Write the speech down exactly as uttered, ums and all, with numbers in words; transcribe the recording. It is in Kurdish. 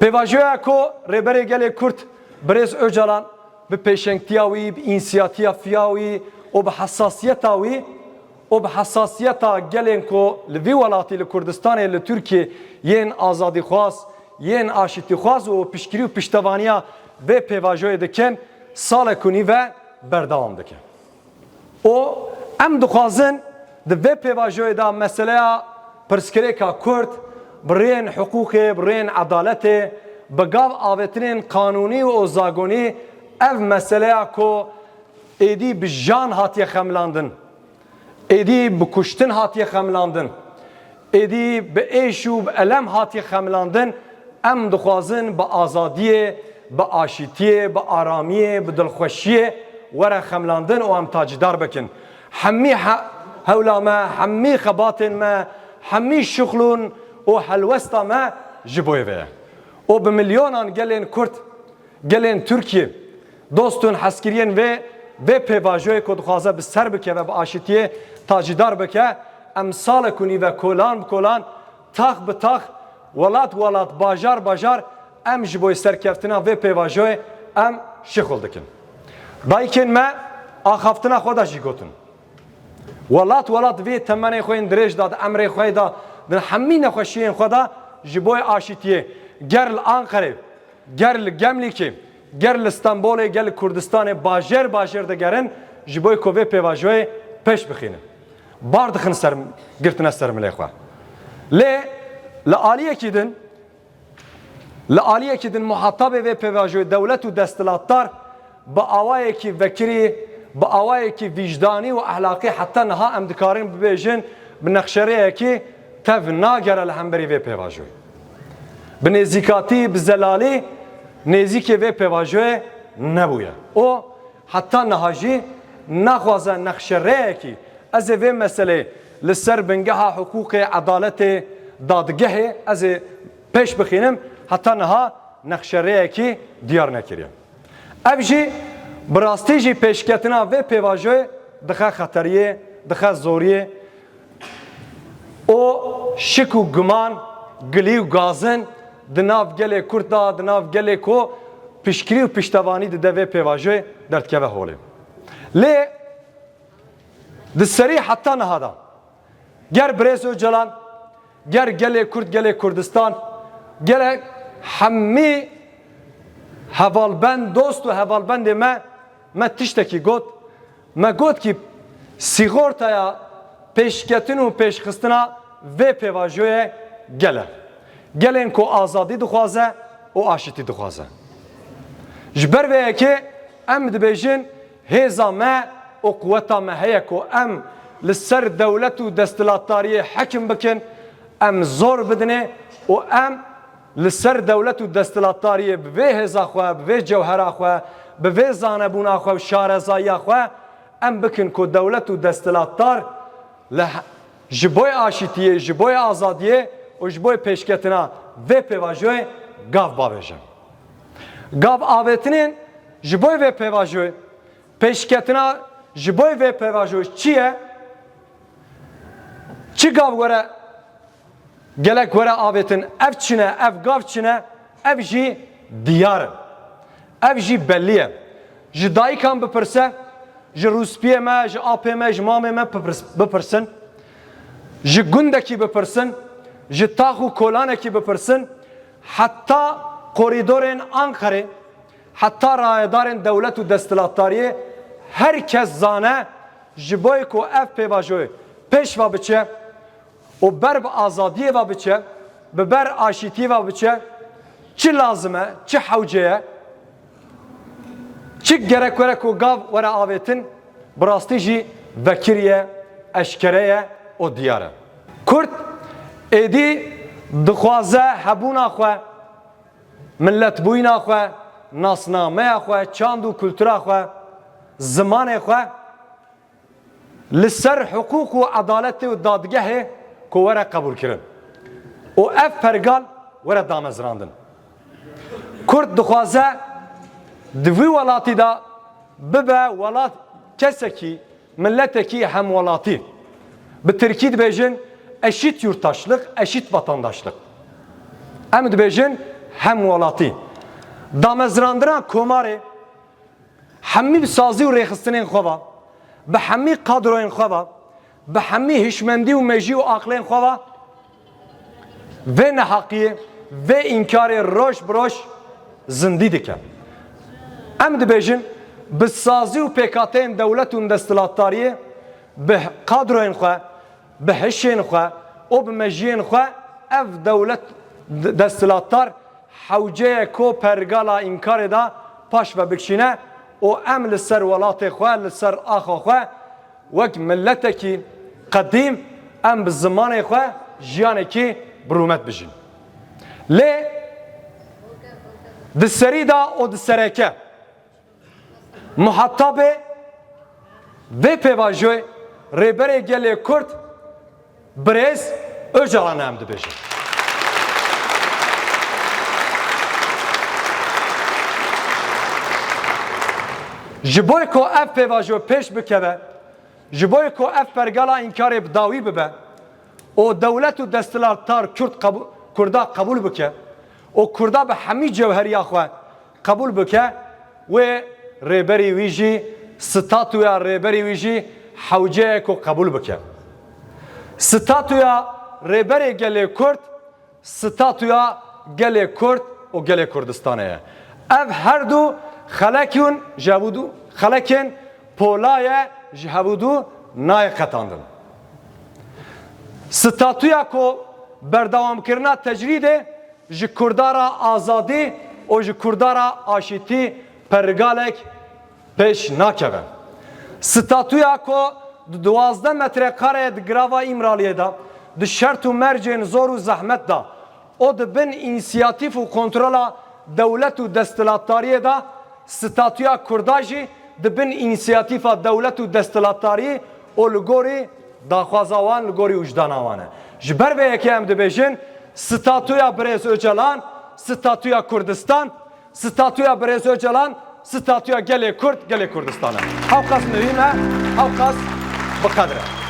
Pêvajoya ku Rêberê Gelê Kurd Birêz Ocalan bi pêşengtiya wî, bi însiyatiya fiya wî û bi hesasiyeta wî û bi hesasiyeta gelên ku li vî welatî, li Kurdistanê, li Tirkiyê yên azadîxwaz, yên aşîtîxwaz û piştgirî û piştevaniya vê pêvajoyê dikin, salek û nîve berdewam dike. Û em dixwazin di vê pêvajoyê de meseleya pirsgirêka Kurd bi rêyên hiqûqê, bi rêyên edaletê, bi gav avêtinên qanûnî û zagonî ev meseleya ku êdî bi jan hatiye xemilandin, êdî bi kuştin hatiye xemilandin, êdî bi êş û bi elem hatiye xemilandin, em dixwazin bi azadiyê, bi aşîtiyê, bi aramiyê, bi dilxweşiyê were xemilandin û em tacîdar bikin. Hemî he-, hewla me, hemî xebatên me, hemî şixulûn û helwesta me ji bo vê ye. Û bi milyonan gelên Kurd, gelên Tirkiyê, dostên hezkiriyên vê, vê pêvajoyê ku dixwaze bi ser bikeve, bi aşîtiyê tacîdar bike, em salek û nîve kolan bi kolan, tax bi tax, welat welat, bajar bajar em ji bo serkeftina vê pêvajoyê em şixul dikin. Dayikên me axaftina xwe de jî gotin. Welat welat vê temenê xwe yên dirêj de, di emrê xwe de, di hemî nexweşiyên xwe de ji bo aşîtiyê, ger li Anqerê, ger li Gemlîkê, ger li Stenbolê, ger li Kurdistanê bajêr bajêr digerin ji bo ku vê pêvajoyê pêş bixînin. Bar dixin ser, girtine ser milê xwe. Lê li aliyekî din, li aliyekî din muhatabê vê pêvajoyê dewlet û desthilatdar bi awayekî vekirî, bi awayekî vîcdanî û ehlaqî heta niha em dikarin bibêjin bi nexşerêyekî tev nagere li hemberî vê pêvajoyê. Bi nêzîkatî, bi zelalî nêzîkê vê pêvajoyê nebûye. Û heta niha jî naxwaze nexşerêyekî, ez ê vê meseleyê li ser bingeha hiqûqê, edaletê, dadgehê ez ê pêş bixînim, heta niha nexşerêyekî diyar nekiriye. Ev jî bi rastî jî pêşketina vê pêvajoyê dixe xeteriyê, dixe zoriyê û şik û guman, gilî û gazin di nav gelê Kurd de, di nav gelê ku piştgirî û piştevanî dide vê pêvajoyê derdikeve holê. Lê di serî heta niha de ger Birêz Ocalan, ger gelê Kurd, gelê Kurdistan, gelek hemî hevalbend, dost û hevalbendê me, me tiştekî got. Me got kî sîxortaya pêşketin û pêşxistina vê pêvajoyê gel e. Gelên ku azadî dixwaze û aşitî dixwaze. Ji ber vê yekê em dibêjin hêza me û quweta me heye ku em li ser dewlet û desthilatdariyê hekim bikin, em zor bidinê û em li ser dewlet û desthilatdariyê bi vê hêza xwe, bi vê cewhera xwe, bi vê zanebûna xwe û şarezayiya xwe em bikin ku dewlet û desthilatdar li he-, ji bo aşitiyê, ji bo azadiyê û ji bo pêşketina vê pêvajoyê gav bavêje. Gav avêtinên ji bo vê pêvajoyê, pêşketina ji bo vê pêvajoyê çi ye? Çi gav were, gelek were avêtin? Ev çi ne? Ev gav çi ne? Ev jî diyar e. Ev jî belî ye. Ji dayikan bipirse, ji rûspiyê me, ji apê me, ji mamê me bipirs-, bipirsin. Ji gundekî bipirsin, ji tax û kolanekî bipirsin, heta korîdorên Anqerê, heta rayedarên dewlet û desthilatdariyê, her kes zane ji bo ku ev pêvajoyê pêş ve biçe û ber bi azadiyê ve biçe, bi ber aşîtiyê ve biçe, çi lazim e, çi hewce ye, çi gerek were ku gav were avêtin, bi rastî jî vekirî ye, eşkere ye û diyar e. Kurd êdî dixwaze hebûna xwe, miletbûyîna xwe, nasnameya xwe, çand û kultura xwe, zimanê xwe li ser hiqûq û edaletê û dadgehê ku were qebûlkirin û ev pergal were damezrandin. Kurd dixwaze di vî welatî de bibe welat kesekî, miletekî hemwelatî. Bi tirkî dibêjin eşît yurttaşlık, eşît vatandaşlık. Em dibêjin hemwelatî. Damezrandina komarê hemî bi sazî û rêxistinên xwe ve, bi hemî kadroyên xwe ve, bi hemî hişmendî û mejî û aqlên xwe ve vê neheqiyê, vê înkarê roj bi roj zindî dike. Em dibêjin, bi sazî û pêkhateyên dewlet û desthilatdariyê, bi kadroyên xwe, bi hişên xwe û bi mejiyên xwe ev dewlet d-, desthilatdar hewce ye ku pergala înkarê de paş ve bikişîne û em li ser welatê xwe, li ser axa xwe wek miletekî qedîm em bi zimanê xwe jiyanekî bi rûmet bijîn. Lê di serî de û di sereke muhatabê vê pêvajoyê Rêberê Gelê Kurd Birêz Ocalan em dibêjin. Ji bo ku ev pêvajo pêş bikeve, ji bo ku ev pergala înkarê bi dawî bibe û dewlet û desthilatdar Kurd qebû-, Kurda qebûl bike û Kurda bi hemî cewheriya xwe qebûl bike, wê rêberî wî jî, statûya rêberî wî jî hewce ye ku qebûl bike. Statûya Rêberê Gelê Kurd, statûya gelê Kurd û gelê Kurdistanê ye. Ev her du xelekên ji hevû du, xelekên pola ye, ji hevû du nayê qetandin. Statûya ku berdewamkirina tecrîdê ji Kurda re azadî û ji Kurda re aşîtî pergalek pêş nakeve. Statûya ku di duwazdeh metrekareyê di girava Îmraliyê de, di şert û mercên zor û zehmet de û di bin însiyatîf û kontrola dewlet û desthilatdariyê de, statûya Kurda jî di bin însiyatîfa dewlet û desthilatdarî û li gorî daxwaza wan, li gorî wijdana wan e. Ji ber vê yekê em dibêjin, statûya Birêz Ocalan, statûya Kurdistan, statûya Birêz Ocalan, statûya gelê Kurd, gelê Kurdistan e. Hewqas muhîm e, hewqas bi qedr e.